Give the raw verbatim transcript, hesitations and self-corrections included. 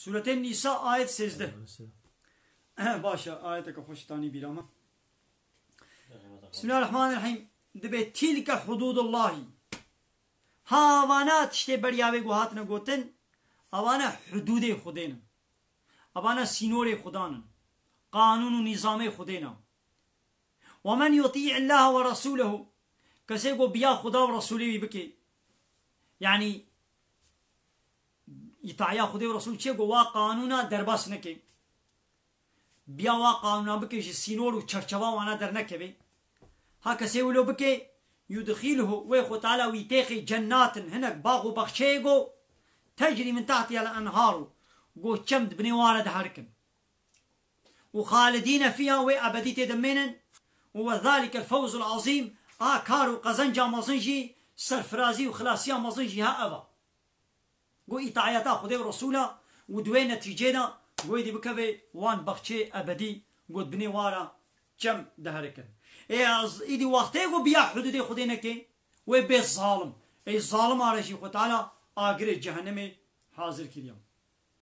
Sûretê Nîsa ayet sêzdeh. Baş e, ayeteke xweş tanî bîra me. Bismillahirrahmanirrahîm. Dibê tîlke hudûdullahî. Ha avana tiştê beriya wê ku hatine gotin, avana hudûdê Xwedê ne. Avana sînorê Xudan in. Qanûn û nîzamê Xwedê ne. Ve men yutî Allaha ve rasûlehu. Kesê ku biya Xuda û Resûlê wî bike. Yanî, îtaya Xwedê û Resûl çi ye ku wa qanûna derbas neke. Biya wa qanûna bike, ji sînor û çerçeva wana dernekeve. Ha kesê wilo bike, yudxîlhu, wê Xwe Teala wî têxê cennatin, hinek bax û baxçeyê go, tecrî min tehtiyel enharu, go çem di binê wan re diherikin. Û xalidîne fîha, wê ebedî tê de mênin. Û ve zalikel fewzul azîm, a kar û qezenca mezin jî, serfirazî û xilasiya mezin jî ha ev a. Go îtaeta Xwedê û Resûla û di wê netîcê de, go êdî bikeve wan baxçê ebedî, go di binê wan re çem diherikin. Ê ez îdî wextê go biya hudûdê Xwedê neke, wê bê zalim. Ê zalima re jî Xwe Teala agirê cehennemê hazir kiriye.